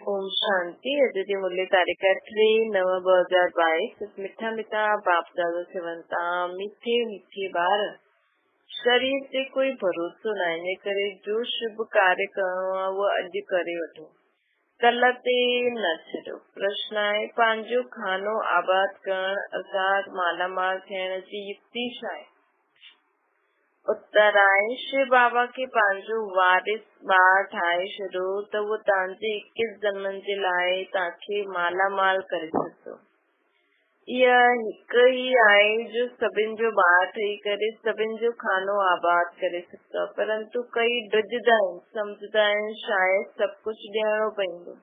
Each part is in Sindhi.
اوم شانتي اڄ جي مرلي تاريخ 3 9 2022 مٺا مٺا باپ دادا چون ٿا مٺي مٺي ٻار شرير تي ڪوئي ڀروسو ناهي ان ڪري جو شڀ ڪاريه ڪرڻو آهي اهو اڄ ڪري وٺو ڪلهه تي نه ڇڏيو پرشن آهي پنهنجو خانو آباد ڪرڻ ارٿات مالا مال ٿيڻ جي يڪتي ڇا آهي؟ اتر آهي، شو بابا کي پنهنجو وارث ٻار ٺاهي ڇڏيو ته اهو توهان جي اڪيس جنمن جي لاء توهان کي مالا مال ڪري ڇڏندو. اها هڪ ئي آهي جو سڀن جو ٻار ٺهي ڪري سڀن جو خانو آباد ڪري سگهندو آهي. پرنتو ڪئي ڊڄندا آهن، سمجهندا آهن شايد سڀ ڪجهه ڏيڻو پوندو.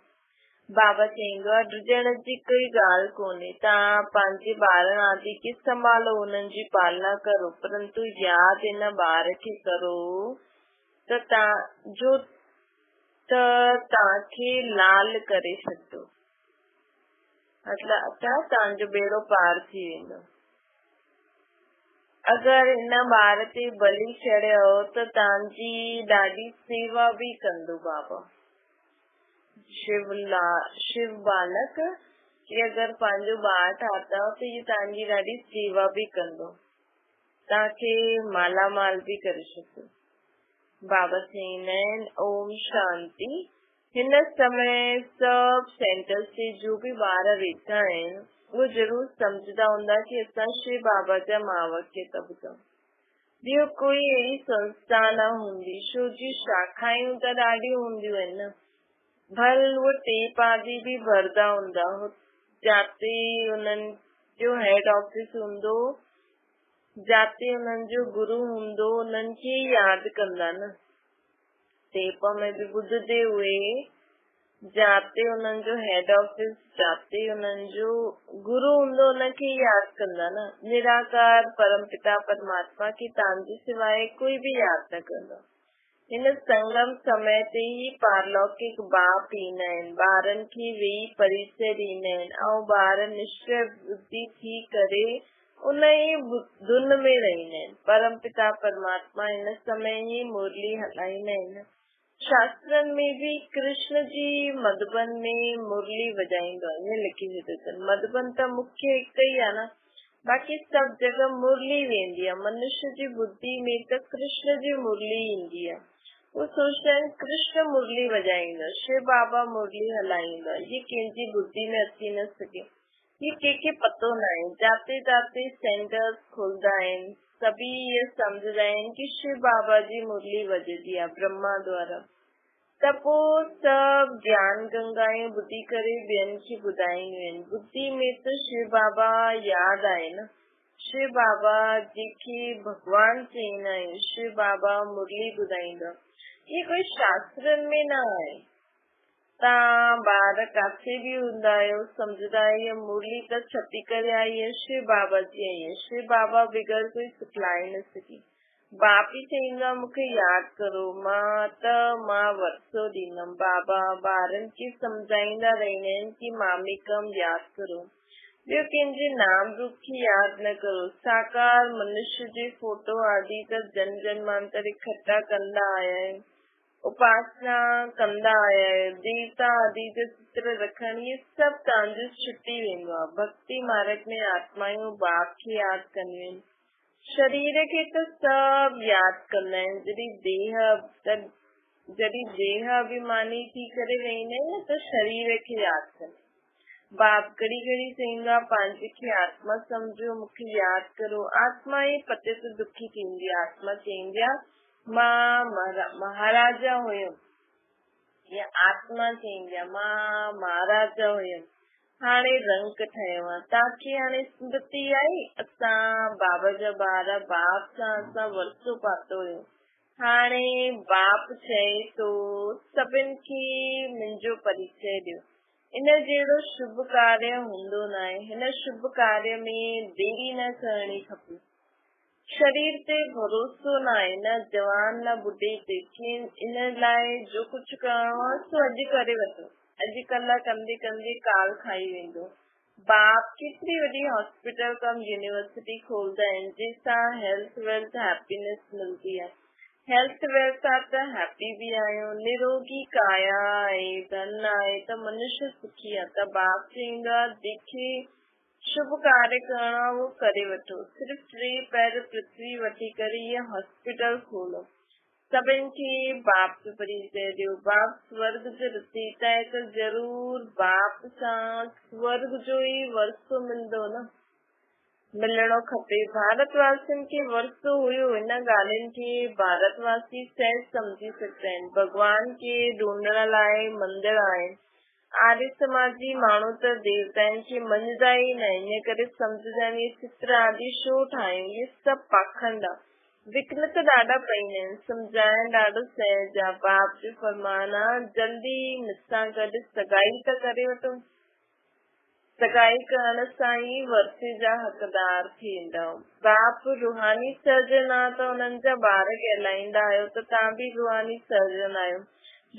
بابا چئيندو آهي، ڊڄڻ جي ڪئي ڳالهه ڪونهي، توهان پنهنجي ٻارن آدي کي سنڀالو، انهن جي پالنا ڪرو، پرنتو ياد ان ٻار کي ڪرو ته توهان جو ته توهان کي لال ڪري ڇڏندو، مطلب ته توهان جو ٻيڙو پار ٿي ويندو. اگر ان ٻار تي بلي چڙهيو ته توهان جي ڏاڍي سيوا به ڪندو. بابا شو بالڪ کي اگر پنهنجو ٻار ٺاهتو ته اهو توهان جي ڏاڍي سيوا به ڪندو، توهان کي مالا مال به ڪري ڇڏندو. بابا چئيندا آهن اوم شانتي. هن سمي سڀ سينٽرز تي جو به ٻار ويٺا آهن اهو ضرور سمجهندا هوندا ڪي اسان شو بابا جا مهاواڪيه ٿا ٻڌون. ٻيو ڪوئي اهڙي سنسٿا نه هوندي، شو جي شاخائون ته ڏاڍيون هونديون آهن نه، ڀل اهي ٽيپ آدي به ڀردا هوندا، جاتي انهن جو هيڊ آفيس هوندو، جاتي انهن جو گرو هوندو، انهن کي ئي ياد ڪندا نه. ٽيپ ۾ به ٻڌندي اهي جاتي انهن جو هيڊ آفيس، جاتي انهن جو گرو هوندو ان کي ئي ياد ڪندا نه. نراڪار پرم پتا پرماتما کي تان جي سواء ڪوئي به ياد نه ڪندو. هن سنگم سمي تي ئي پارلوڪڪ باپ ايندا آهن، ٻارن کي ويهي پريچئه ڏيندا آهن ۽ ٻار نشچئه ٻڌي ٿي ڪري ان ئي ڌن ۾ رهندا آهن. پرم پتا پرماتما هن سمي ئي مرلي هلائيندا آهن. شاسترن ۾ به ڪرشن جي مڌبن ۾ مرلي وڄائيندو آهي. ائين لکي ڇڏيو اٿن. مڌبن ته مکيه هڪ ئي آهي نه. باقي سڀ جڳهه مرلي ويندي آهي. منش جي ٻڌي ۾ ته ڪرشن جي مرلي ايندي آهي. هو سوچندا آهن ڪرشن مرلي وڄائيندو، شو بابا مرلي هلائيندو آهي. هي ڪنهن جي ٻڌي ۾ اچي نه سگهي. هي ڪنهن کي پتو ناهي. جاتي تاتي سينٽرز کلندا آهن. سڀيئي اهي سمجهندا آهن ڪي شو بابا جي مرلي وڄندي آهي برهما دوارا. ته پوء سڀ گيان گنگايون ٻڌي ڪري ٻين کي ٻڌائينديون آهن. ٻڌي ۾ ته شو بابا ياد آهي نه. شو بابا جنهن کي ڀڳوان چئيندا آهيون، شو بابا مرلي ٻڌائيندو آهي. اهي ڪوئي شاسترن ۾ نه آهي. توهان ٻار ڪاٿي به هوندا آهيو، سمجهندا آهيو هيء مرلي ته ڇپي ڪري آئي آهي، شو بابا جي آئي آهي، شو بابا بغير ڪوئي سکلائي نه سگهي. باپ ئي چئيندو آهي مون کي ياد ڪرو، مان ته مان ورثو ڏيندم. بابا ٻارن کي سمجهائيندا رهندا آهن ڪي ماميڪم ياد ڪرو، ٻيو ڪنهن جي نام روپ کي ياد نه ڪرو. ساڪار منش جي فوٽو آدي ته جن جنمانتر اڪٺا ڪندا آيا آهيون. اپاسنا ڪندا آيا آهيو، ديوتا آدي جو چتر رکڻ اهي سڀ توهان جو ڇٽي ويندو آهي. ڀڳتي مارڳ ۾ آتمائون باپ کي ياد ڪنديون آهن. شرير کي ته سڀ ياد ڪندا آهن، جڏهن ديهه ته جڏهن ديهه اڀيماني ٿي ڪري ويهندا آهن نه ته شرير کي ياد ڪندا آهن. باپ گهڙي گهڙي چئيندو آهي پنهنجي کي آتما سمجهو، مون کي ياد ڪرو. آتما ئي پتيت دکي ٿيندي آهي. آتما چئيندي آهي مان مهاراجا هيم يا آتما چئيندي آ مان مهاراجا هيم هاڻي رنڪ ٺهيو آ تاکي هاڻي سمرتي آئي اسان بابا جا ٻار باپ سان اسان ورثو پاتو هيو هاڻي باپ چئي ٿو سڀن کي منهنجو پريچئه ڏيو ان جهڙو شڀ ڪاريه هوندو ناهي هن شڀ ڪاريه ۾ ديري نه ڪرڻي کپي. شرير تي ڀروسو ناهي، نه جوان نه ٻڍي تي، کين ان لاء جو ڪجهه ڪرڻو آهي سو اڄ ڪري وٺو، اڄ ڪلهه ڪندي ڪندي ڪال کائي ويندو. باپ ڪيتري وڏي هاسپيٽل ڪم يونيورسٽي کولدا آهن جنهن سان هيلٿ ويلٿ هيپينس ملدي آهي. هيلٿ ويلٿ آ ته هيپي به آهيو. نروڳي ڪايا آهي، ڌن آهي ته منشيه سکي آ. ته باپ چئيندو آ جيڪي شڀ ڪاريه ڪرڻو آ اهو ڪري وٺو. صرف ٽي پهر پرٿوي وٺي ڪري هيء هاسپيٽل کولو. سڀن کي باپ جو پريچئه ڏيو. باپ سورڳ جو رچيتا آهي ته ضرور باپ سان سورڳ جو ئي ورثو ملندو نه. ملڻو کپي. ڀارت واسين کي ورثو هيو. ان ڳالهين کي ڀارت واسي سهج سمجهي سگهندا آهن. ڀڳوان کي ڍونڍڻ لاء مندر آهن. آريه سماجي ماڻهو ته ديوتائن کي مڃدا ئي نه آهن. ان ڪري سمجهندا آهن اهي چتر آدي ڇو ٺاهيون. اهي سڀ پاکنڊ آ. وڪن ته ڏاڍا پئيندا آهن. سمجهائڻ ڏاڍو سهج آ. باپ جو فرمان آ، جلدي مون سان گڏ سڳائي ته ڪري وٺو. سڳائي ڪرڻ سان ئي ورثي جا حقدار ٿيندؤ. باپ روحاني سرجن آ ته انهن جا ٻار ڳالهائيندا آهيو ته توهان به روحاني سرجن آهيو.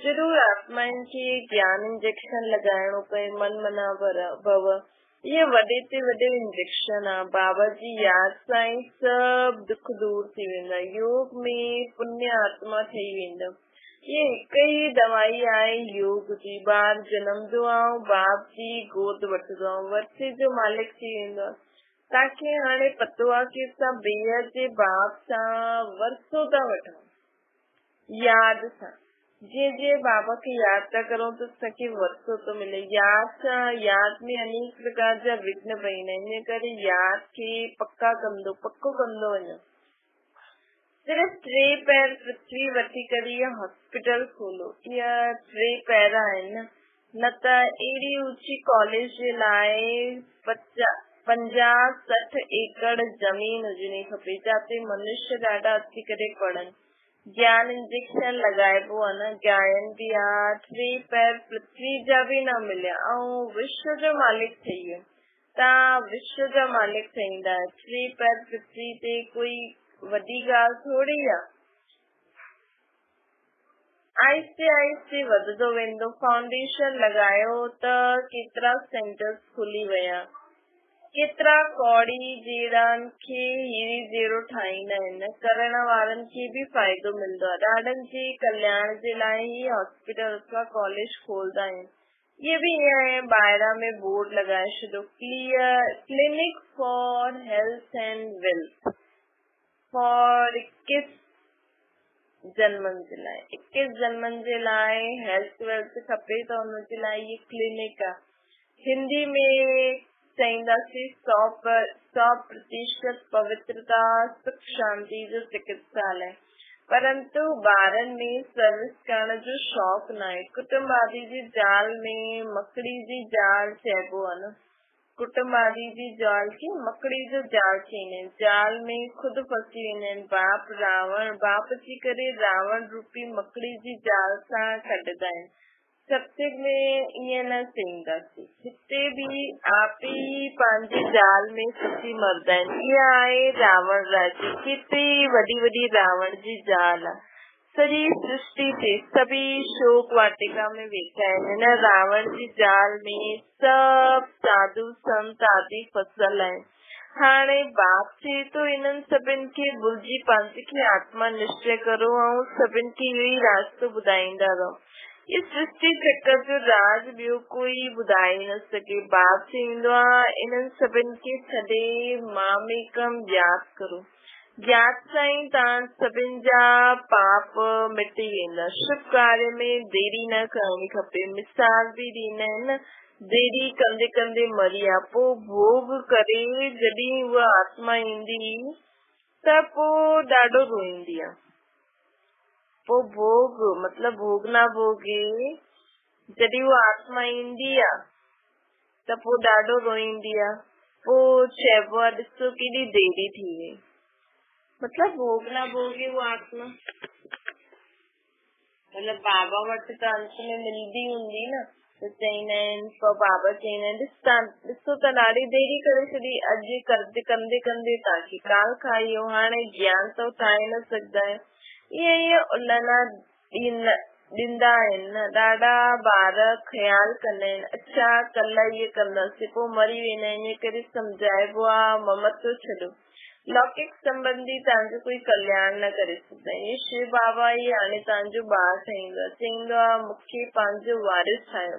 ضرور آتمائن کي گيان انجيڪشن لڳائڻو پئي من منا ڀو. اهو وڏي تي وڏو انجيڪشن آ. بابا جي ياد سان ئي سڀ دک دور ٿي ويندا. يوگ ۾ پڃ آتما ٺهي ويندؤ. هيء هڪ ئي دوائي آهي يوگ جي. ٻار جنمندو آ ۽ باپ جي گود وٺندو آ ۽ ورثي جو مالڪ ٿي ويندو آ. توهان کي هاڻي پتو آ ڪي اسان بيحد جي باپ سان ورثو ٿا وٺون. ياد سان. جيئن جيئن بابا کي ياد ٿا ڪرون ته اسان کي ورثو ٿو ملي. ياد سان ياد ۾ انيڪ پرڪار جا وگهن پئيندا آهن. ان ڪري ياد کي پڪا ڪندو پڪو ڪندو وڃو. صرف ٽي پهر پرٿوي وٺي ڪري اها هاسپيٽل کولو. اها ٽي پهر آهن نه ته اهڙي اوچي ڪاليج جي لاء 50 60 ايڪڙ زمين هجڻي کپي جاتي منشيه ڏاڍا اچي ڪري پڙهن. گيان انجيڪشن لڳائبو آ نه گيان به آ ٽي پهر پرٿوي جا به نه مليا ۽ وشو جو مالڪ ٺهي ويو. تان وشو جا مالڪ ٺهيندا. ٽي پهر پرٿوي تي ڪوئي وڏي ڳالهه ٿوري آ. آهستي آهستي وڌندو ويندو. فائونڊيشن لڳايو ته ڪيترا سينٽرز کلي ويا. ڪيترا ڪوڙي جهڙن کي هيري جهڙو ٺاهيندا آهن. ڪرڻ وارن کي به فائدو ملندو آ. ڏاڍن جي ڪلياڻ جي لاء هي هاسپيٽل اٿوا ڪاليج کولدا آهن. اهي به ائين آهي ٻاهران ۾ بورڊ لڳائي ڇڏيو clear clinic for health and wealth for اڪيس جنمن جي لاء اڪيس جنمن جي لاء هيلٿ ويلٿ کپي ته ان جي لاء هي ڪلينڪ آهي هندي ۾ چئينداسين 100% پوترتا سک شانتي جو چڪتساليه پرنتو ٻارن ۾ سروس ڪرڻ جو شوق ناهي. ڪٽنب آدي جي جال ۾ مڪڙي جي جال چئبو آهي نه. ڪٽنب آدي جي جال کي مڪڙي جو جال چئيندا آهن. جال ۾ خود ڦسي ويندا آهن. باپ راوڻ، باپ جي ڪري راوڻ روپي مڪڙي جي جال سان ڪڍندا آهن. ستيگ ۾ ائين نه چئينداسين. هتي به آپ ئي پنهنجي جال ۾ ڦسي مردا آهن. اها آهي راوڻ راڄ. ڪيتري وڏي وڏي راوڻ جي جال آ. سڄي سرشٽي تي سڀئي شوڪ واٽيڪا ۾ ويٺا آهن. هن راوڻ جي جال ۾ سڀ ساڌو سنت آدي ڦسل آهن. هاڻي باپ چئي ٿو انهن سڀن کي ڀلجي پنهنجي کي آتما نشچي ڪرو ۽ سڀن کي اهو ئي راستو ٻڌائيندا رهو. هي سرشٽي چڪر جو راز ٻيو ڪوئي ٻڌائي نه سگهي. باپ چئيندو آ انهن سڀن کي ڇڏي ماميڪم ياد ڪرو. ياد سان ئي توهان سڀن جا پاپ مٽي ويندا. شڀ ڪاريه ۾ ديري نه ڪرڻي کپي. مثال به ڏيندا آهن نه ديري ڪندي ڪندي مري آ پوء ڀوڳ ڪري جڏهن اها آتما ايندي ته پوء ڏاڍو روئيندي آ. پوء ڀوڳ مطلب ڀوڳنا ڀوڳي جڏهن اها آتما ايندي آ ته پوء ڏاڍو روئيندي آ. پوء چئبو آ ڏسو ڪيڏي ديري ٿي وئي. مطلب ڀوڳنا ڀوڳي اها آتما. مطلب بابا وٽ ته انت ۾ ملندي هوندي نه ته چئيندا آهن پوء بابا چئيندا آهن ڏس تان ڏسو ته ڏاڍي ديري ڪري ڇڏي اڄ قرض ڪندي ڪندي تان کي ڪال کائي ويو هاڻي گيان ته اٿائي نه سگهندا آهيو ائين ائين الهنا ڏيندا آهن نه ڏاڍا ٻار خيال ڪندا آهن اڇا ڪلهه ائين ڪنداسين پوء مري ويندا آهن ان ڪري سمجهائبو آهي ممتو ڇڏو. لوڪڪ سنٻنڌي توهان جو ڪوئي ڪلياڻ نه ڪري سگهندا آهن. اهي شو بابا ئي هاڻي توهان جو ٻار ٺاهيندو آهي. چئيندو آهي مون کي پنهنجو وارث ٺاهيو.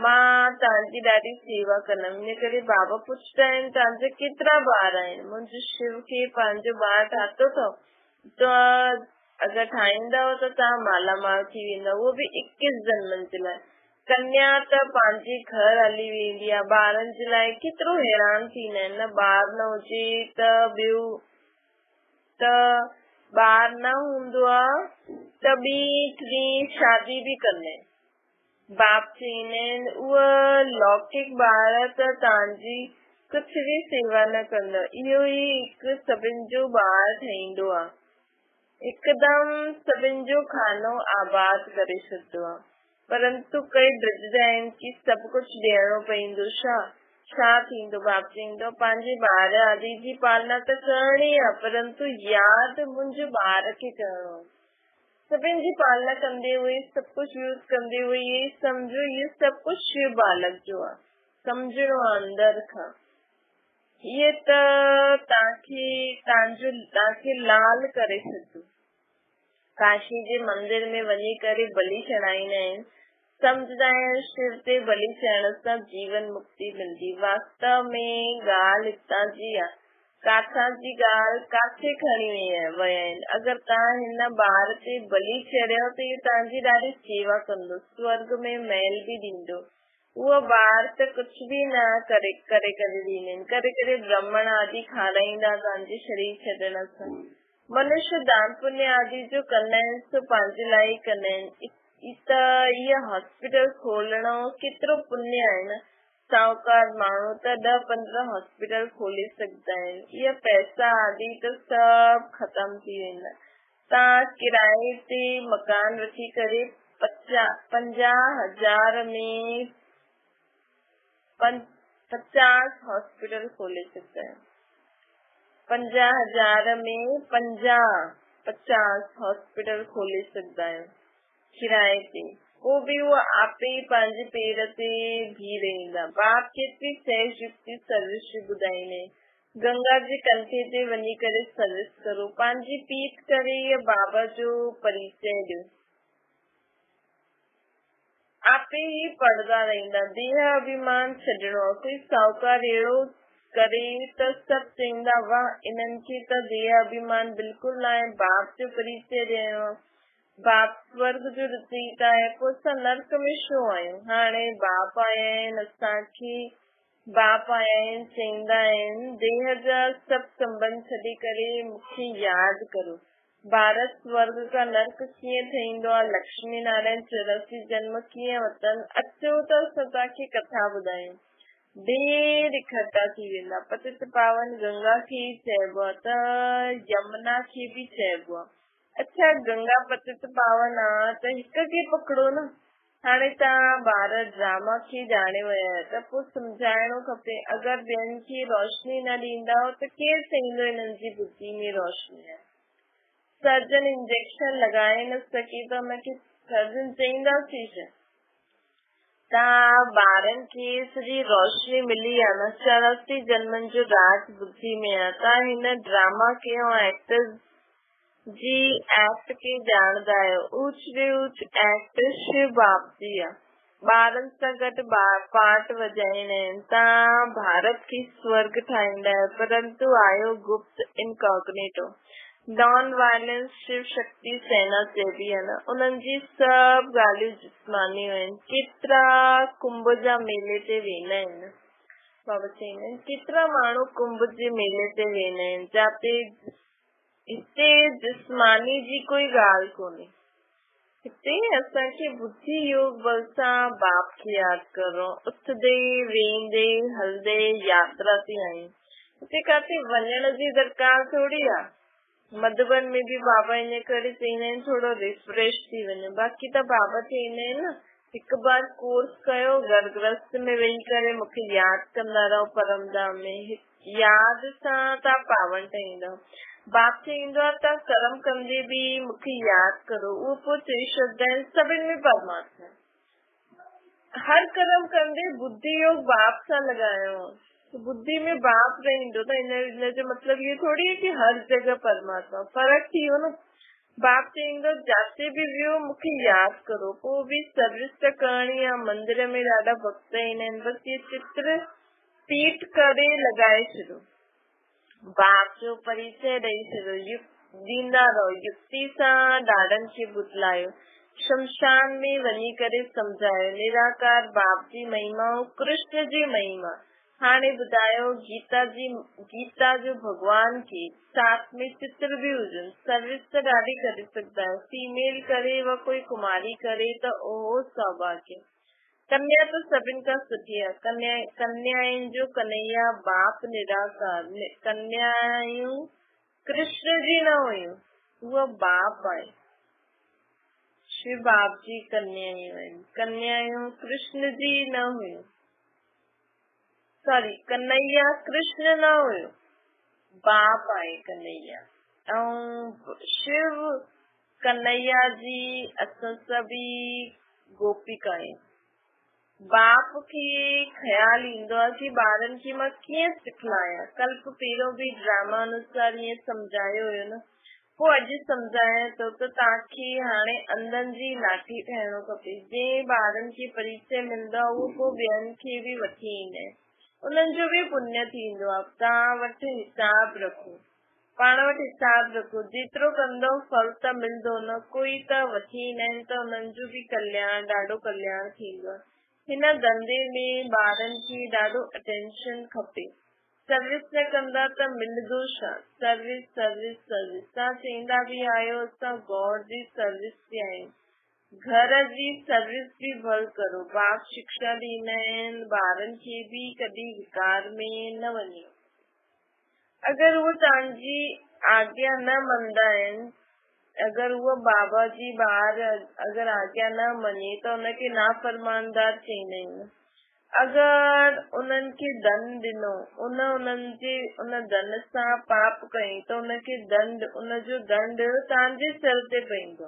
مان توهان جي ڏاڍي سيوا ڪندم. ان ڪري بابا پڇندا آهن توهان جا ڪيترا ٻار آهن؟ منهنجو شو کي پنهنجو ٻار ٺاتو اٿو ته اگر ٺاهيندؤ ته توهان مالا مال ٿي ويندؤ اهو به اڪيس جنمن جي لاء. ڪنيا ته پنهنجي گهر هلي ويندي آ، ٻارن جي لاء ڪيترو حيران ٿيندا آهن نه ٻار نه هجي ته ٻيو ته ٻار نه هوندو آ ته ٻي ٽين شادي به ڪندا آهن. باپ چئيندا آهن اهو لوڪڪ ٻار ته توهان جي ڪجهه به سيوا نه ڪندو، اهو ئي هڪ سڀن جو ٻار ٺهيندو آ. هڪدم سڀن جو خانو آباد ڪري ڇڏندو آ. پرنتو ڪئي ڊڄندا آهن ڪي سڀ ڪجهه ڏيڻو پئيندو ڇا؟ ڇا ٿيندو؟ باپ چئيندو آ پنهنجي ٻار آدي جي پالنا ته ڪرڻي آ پرنتو ياد منهنجي ٻار کي ڪرڻو آ. سڀن جي پالنا ڪندي هئي سڀ ڪجهه يوز ڪندي هئي اهي سمجهو اهو سڀ ڪجهه شو بالڪ جو آ. سمجهڻو آ اندر کان. هيء ته توهان کي توهان جو توهان کي لال ڪري ڇڏندو. ڪاشي جي مندر ۾ وڃي ڪري بلي چڙهائيندا آهن. سمجهندا آهن شو تي بلي چڙهڻ سان جيون مڪتي ملندي. واستو ۾ ڳالهه هتان جي آ. ڪاٿان جي ڳالهه ڪاٿي کڻي ويا آهن. اگر توهان هن ٻار تي بلي چڙهيو ته اهو توهان جي ڏاڍي سيوا ڪندو. سورڳ ۾ محل به ڏيندو. اهو ٻار ته ڪجهه به نه ڪري ڪري ڪري ڏيندا آهن. ڪري ڪري برهمڻ آدي کارائيندا پنهنجي شرير ڇڏڻ سان. منش دان پڃ آدي جو ڪندا آهن سو پنهنجي لاء ئي ڪندا آهن. ته اها هاسپيٽل کولڻو ڪيترو پڃ آهي نه. ساهوڪار ماڻهو ته ڏهه 15 هاسپيٽل کولي سگهندا آهن. اها پئسا آدي ته سڀ ختم ٿي ويندا. تان ڪرائي تي مڪان وٺي ڪري 50 هزار ۾ 50 هاسپيٽل کولي سگهندا آهيو. 50 هزار ۾ 50 50 هاسپيٽل کولي سگهندا آهيو ڪرائي تي. پوء به اهو آپي ئي پنهنجي پير تي بيهي رهندا. باپ ڪيتري سهج يڪتي سروس جي ٻڌائيندا آهن. گنگا جي ڪنٺي تي وڃي ڪري سروس ڪرو. پنهنجي پيت ڪري يا بابا جو پريچئه ڏيو. آپي ئي پڙهندا رهندا. ديهه اڀيمان ڇڏڻو آ. ڪوئي ساهوڪار اهڙو ڪري ته سڀ چئيندا واهه انهن کي ته ديهه اڀيمان بلڪل ناهي. باپ جو پريچئه ڏيڻو آ. باپ سورڳ جو رچئيتا آهي پوء اسان نرڪ ۾ ڇو آهيون. هاڻي باپ آيا آهن اسان کي باپ آيا آهن، چئيندا آهن، ديهه جا سڀ سنٻنڌ ڇڏي ڪري مون کي ياد ڪرو. ڀارت سورڳ کان نرڪ ڪيئن ٺهيندو آهي، لڪشمي نارائڻ 84 جنم ڪيئن وتن، اچو ته اسان توهان کي ڪٿا ٻڌايون. ڍير اڪٺا ٿي ويندا. پتت پاون گنگا کي ئي چئبو آهي ته يمنا کي به چئبو آهي. اڇا گنگا پتت پاون آ ته هڪ کي پڪڙو نه. هاڻي توهان ٻار ڊراما کي ڄاڻي ويا آهيو ته پوء سمجهائڻو کپي. اگر ٻين کي روشني نه ڏيندؤ ته ڪير چئيندو هنن جي ٻڌي ۾ روشني آهي. سرجن انجيڪشن لڳائي نه سگهي ته ان کي سرجن چئينداسين ڇا؟ توهان ٻارن کي سڄي روشني ملي آهي نه 84 جنمن جو راز ٻڌي ۾ آهي. توهان هن ڊراما کي ۽ ايڪٽرز جي ايڪٽ کي ڄاڻندا آهيو. اوچ ڙي اوچ ايڪٽ شو باپ جي آ. ٻارن سان گڏ پارٽ وڄائيندا آهن. توهان ڀارت کي سورڳ ٺاهيندا آهيو پرنتو آهيو گپت انڪاگنيٽو. نان وائلنس شو شڪتي سينا چئبي آ نه. انهن جي سڀ ڳالهيون جسمانيون آهن. ڪيترا ڪنڀ جا ميلي تي ويندا آهن نه. بابا چئيندا آهن ڪيترا ماڻهو ڪنڀ جي ميلي تي ويندا آهن جاتي هتي جسماني جي ڪوئي ڳالهه ڪونهي. هتي اسان کي ٻڌي يوگ بل سان باپ کي ياد ڪرڻو، اٿندي، ويهندي، هلندي ياترا تي آهيون. هتي ڪاٿي وڃڻ جي درڪار ٿوري آ. مڌوبن ۾ به بابا ان ڪري چئيندا آهن ٿورو ريفريش ٿي وڃو. باقي ته بابا چئيندا آهن نه هڪ بار ڪورس ڪيو گهر گرهست ۾ ويهي ڪري مون کي ياد ڪندا رهو پرم ڌام ۾. ياد سان تان پاون ٺهيندؤ. باپ چئيندو آهي تان ڪرم ڪندي به مون کي ياد ڪرو. اهو پوء چئي ڇڏندا آهن سڀن ۾ پرماتما آهي. هر ڪرم ڪندي ٻڌي يوگ باپ سان لڳايو. ٻڌي ۾ باپ رهندو ته ان جو مطلب اهو ٿوري آهي ڪه هر جڳهه پرماتما. فرق ٿي ويو نه. باپ چئيندو جاتي به ويهو مون کي ياد ڪرو. پوء به سروس ته ڪرڻي آهي. مندر ۾ ڏاڍا ڀڳت ايندا آهن. بس اهي چتر پيٽ ڪري لڳائي ڇڏو. باپ جو پريچئه ڏئي ڇڏيو. ڏيندا رهو. يڪتي سان ڏاڍن کي ٻڌلايو. شمشان ۾ وڃي ڪري سمجهايو. نراڪار باپ جي مهما ۽ ڪرشن جي مهما. هاڻي ٻڌايو گيتا جي گيتا جو ڀڳوان کي ساٿ ۾ چتر به هجن. سروس ته ڏاڍي ڪري سگهندا آهيو. فيميل ڪري و ڪوئي ڪماري ڪري ته اهو سوڀاگيه. ڪنيا ته سڀن کان سٺي آ. ڪنيائن جو ڪنهيا باپ نراڪار. ڪنيائون ڪرشن جي نه هيون. هوء باپ آهي. شو باپ جي ڪنيائون آهن. ڪنيائون ڪرشن جي نه هيون. ساري ڪنهيا ڪرشن نه هيو. باپ آهي ڪنهيا. ۽ شو ڪنهيا جي اسان سڀئي گوپيڪا آهيون. باپ کي خيال ايندو آهي ڪي ٻارن کي مان ڪيئن سکلايان. ڪلپ پهريون به ڊراما انوسار ائين سمجهايو هيو نه. پوء اڄ سمجهايان ٿو ته توهان کي هاڻي انڌن جي لاٺي ٺهڻو کپي. جنهن ٻارن کي پريچئه ملندو آهي اهو پوء ٻين کي به وٺي ايندا آهن. انهن جو به پڃ ٿيندو آهي. توهان وٽ حساب رکو. پاڻ وٽ حساب رکو، جيترو ڪندؤ ڦل ته ملندو نه، ڪوئي ته وٺي ايندا آهن ته انهن جو به ڪلياڻ، ڏاڍو ڪلياڻ ٿيندو آهي. هن ڌنڌي ۾ ٻارن کي ڏاڍو اٽينشن کپي. سروس نه ڪندا ته ملندو ڇا؟ Service, service, service. توهان چئيندا به آهيو اسان گاڊ جي سروس تي آهيون. گهر جي سروس به ڀل ڪرو. باپ شڪشا ڏيندا آهن، ٻارن کي به ڪڏهن وڪار ۾ نه وڃو. اگر هو توهان جي آگيا نه مڃندا آهن، اگر هو بابا جي ٻار اگر آگيا نه مڃي ته ان کي نافرماندار چئيندا آهيون. اگر انهن کي ڌن ڏنو، ان انهن جي ان ڌن سان پاپ ڪيائين ته ان کي دنڊ، ان جو دنڊ توهان جي سر تي پوندو.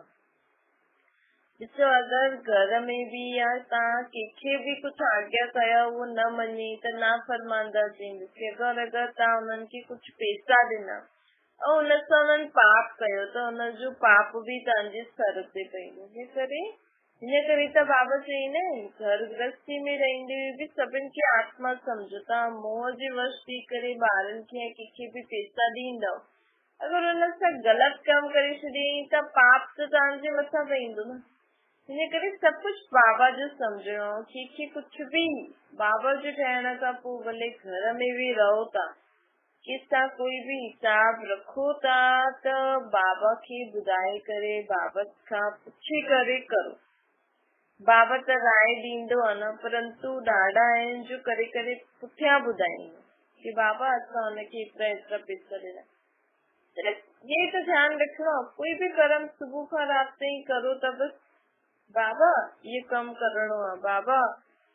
ڏسو اگر گهر ۾ به يا توهان ڪنهن کي به ڪجهه آگيا ڪيا اهو نه مڃي ته نافرماندار چئيندس اگر اگر توهان انهن کي ڪجهه پيسا ڏنا ۽ ان سان انهن پاپ ڪيو ته ان جو پاپ به توهان جي سر تي پوندو ان ڪري ان ڪري ته بابا چئيندا آهن گهر گرهستي ۾ رهندي به سڀن کي آتما سمجهو توهان موهه جي وش ٿي ڪري ٻارن کي يا ڪنهن کي به پيسا ڏيندؤ اگر ان سان غلط ڪم ڪري ڇڏيائين ته پاپ ته توهان جي مٿان پوندو نه. ان ڪري سڀ ڪجهه بابا جو سمجهڻو آهي. ڪنهن کي ڪجهه به بابا جو ٺهڻ کان پوء ڀلي گهر ۾ به رهو ٿا، ڪنهن سان ڪوئي به حساب رکو ٿا ته بابا کي ٻڌائي ڪري بابا کان پڇي ڪري ڪرو. بابا ته راء ڏيندو آ نه پرنتو ڏاڍا آهن جو ڪري ڪري پٺيان ٻڌائيندو ڪي بابا اسان ان کي ايترا ايترا پيسا ڏنا. صرف اهو ئي ته ڌيان رکڻو آ ڪوئي به ڪرم صبح کان رات تائين ڪرو ته بس بابا اهو ڪم ڪرڻو آ بابا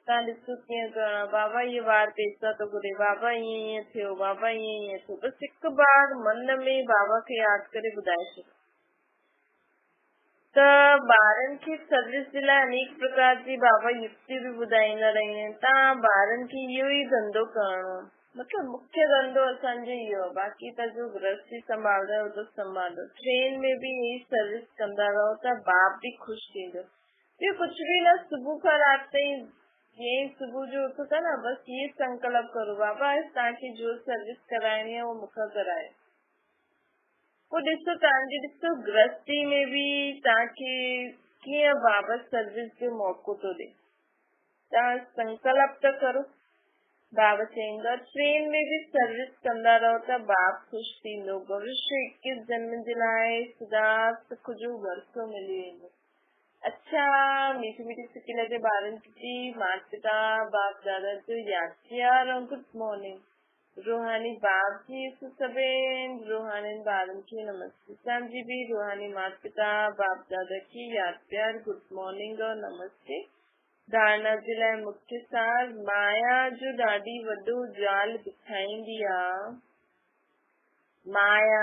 تان ڏسو ڪيئن ڪرڻو آ بابا اهو ٻار پيسا ٿو گهري بابا ائين ائين ٿيو بابا ائين ائين ٿيو بس هڪ بار من ۾ بابا کي ياد ڪري ٻڌائي ڇڏيو. ته ٻارن کي سروس جي لاء انيڪ پرڪار جي بابا يڪتيون به ٻڌائيندا رهيا آهن. تان ٻارن کي اهو ئي ڌنڌو ڪرڻو آهي. مطلب مکيه ڌنڌو اسان جو اهو آهي. باقي ته جو گرهستي سنڀالدا آهيو ته سنڀالو. ٽرين ۾ به ائين ئي سروس ڪندا رهو ته باپ به خوش ٿيندو. ٻيو ڪجهه به نه صبح کان رات تائين جيئن ئي صبح جو اٿو ٿا نه بس اهي سنڪلپ ڪرو بابا اڄ توهان کي جو سروس ڪرائڻي آهي اهو مون کان ڪرايو. پوء ڏسو توهان جي ڏسو گرهستي ۾ به توهان کي ڪيئن بابا سروس جو موقعو ٿو ڏي. توهان سنڪلپ ته ڪرو. بابا چئيندو آهي ٽرين ۾ به سروس ڪندا رهو ته باپ خوش ٿيندو. ڀوشيه اڪيس جنم جي لاء سدا سک جو ورثو ملي ويندو. اڇا ميٺي ميٺي سڪي لڳي ٻارن جي مات پتا باپ دادا جو ياد پيار ۽ گڊ مارننگ. روحاني باپ جي يسوع سڀين روحانين ٻارن کي نمستي. اسان جي به روحاني مات پتا باپ دادا کي ياد پيار گڊ مارننگ اور نمستي. ڌارڻا جي لاء مکيه سار مايا جو ڏاڍي وڏو جال بڇائيندي آ. مايا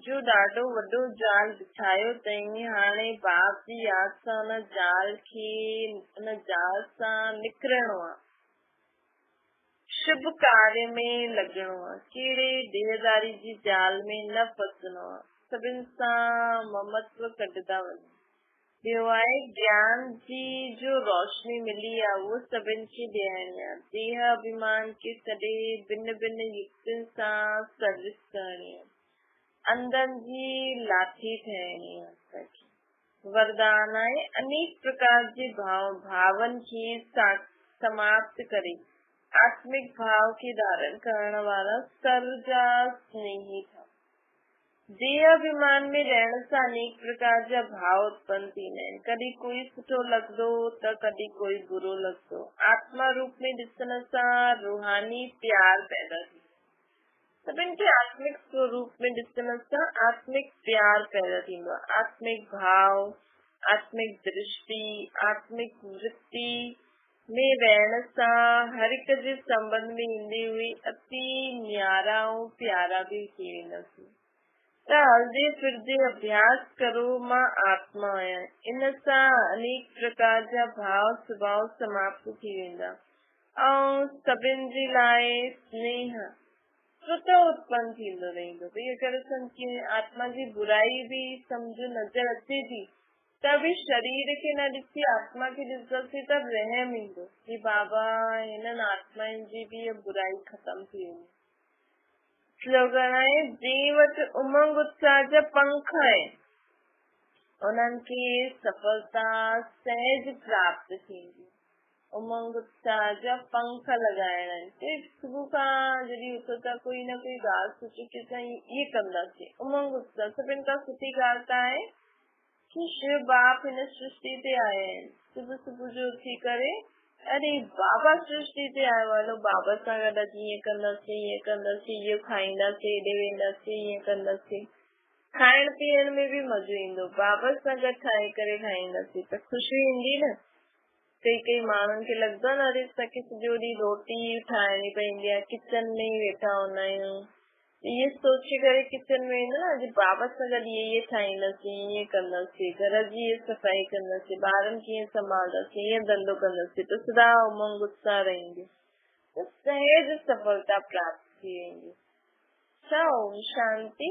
جو ڏاڍو وڏو جال بڇايو تئين هاڻي باپ جي ياد سان ان جال کي ان جال سان نڪرڻو آ. शुभ कार्य में लॻणो आहे, कहिड़े देहदारी जी जाल में न फसणो आहे। सभिनि सां ममत्व कढंदा वञो। ॿियो आहे ज्ञान जी जो रोशनी मिली आहे उहो सभिनि खे ॾियणी आहे। देह अभिमान खे छॾे भिन भिन युक्तियुनि सां सर्विस करणी आहे। अंधनि जी लाठी ठहिणी आहे असांखे। वरदान आहे अनेक प्रकार जे भावनि खे समाप्त करे आत्मिक भाव खे धारण करण वारा सर जा स्नेही था। देह अभिमान में रहण सां अनेक प्रकार जा भाव उत्पन्न थींदा आहिनि। कॾहिं कोई सुठो लॻंदो त कॾहिं कोई बुरो लॻंदो। आत्मा रूप में ॾिसण सां रूहानी प्यार पैदा थींदो। सभिनि खे आत्मिक स्वरूप में ॾिसण सां आत्मिक प्यार पैदा थींदो आहे। आत्मिक भाव, आत्मिक दृष्टि, आत्मिक वृत्ति में रहण सां हर हिक जे संबंध में ईंदी हुई अति न्यारा ऐं प्यारा बि थी वेंदासीं। त हलदे फिरदे अभ्यास करो, मां आत्मा आहियां। इन सां अनेक प्रकार जा भाव स्वभाव समाप्त थी वेंदा ऐं सभिनि जे लाइ स्नेह स्वतः उत्पन्न थींदो रहंदो। भई अगरि असां आत्मा जी बुराई बि सम्झ नज़र अचे थी त बि शरीर खे न ॾिसी आत्मा खे ॾिसंदासीं त रहम ईंदो की बाबा हिननि आत्माउनि जी बि इहा बुराई ख़तमु थी वञे। स्लोगन आहे जंहिं वटि उमंग उत्साह जा पंख आहिनि उन्हनि खे सफलता सहज प्राप्त थींदी। उमंग उत्साह जा पंख लॻाइणा आहिनि। सुबुह खां जॾहिं उथो था कोई न कोई ॻाल्हि सोचो की असां इहे कंदासीं। उमंग उत्साह सभिनि खां सुठी ॻाल्हि त आहे की शिव बाप हिन सृष्टि ते आया आहिनि। सुबुह सुबुह जो उथी करे अरे बाबा सृष्टि ते आयो आहे, हलो बाबा सां गॾु अॼु ईअं कंदासीं, ईअं कंदासीं, इहो खाईंदासीं, हेॾे वेंदासीं, ईअं कंदासीं। खाइण पीअण में बि मज़ो ईंदो। बाबा सां गॾु ठाहे करे खाईंदासीं त ख़ुशी ईंदी न। कई कई माण्हुनि खे लॻंदो आहे न, अरे असांखे सॼो ॾींहुं रोटी ठाहिणी पवंदी आहे, किचन में ई वेठा हूंदा आहियूं। इहो सोचे करे किचन में वेंदो न, अॼु बाबा सां गॾु इहे इहे ठाहींदासीं, ईअं कंदासीं, घर जी इहा सफ़ाई कंदासीं, ॿारनि खे ईअं संभालंदासीं, ईअं धंधो कंदासीं, त सदा उमंग उत्साह रहंदी, त सहज सफलता प्राप्त थी वेंदी। अच्छा, ओम शांति।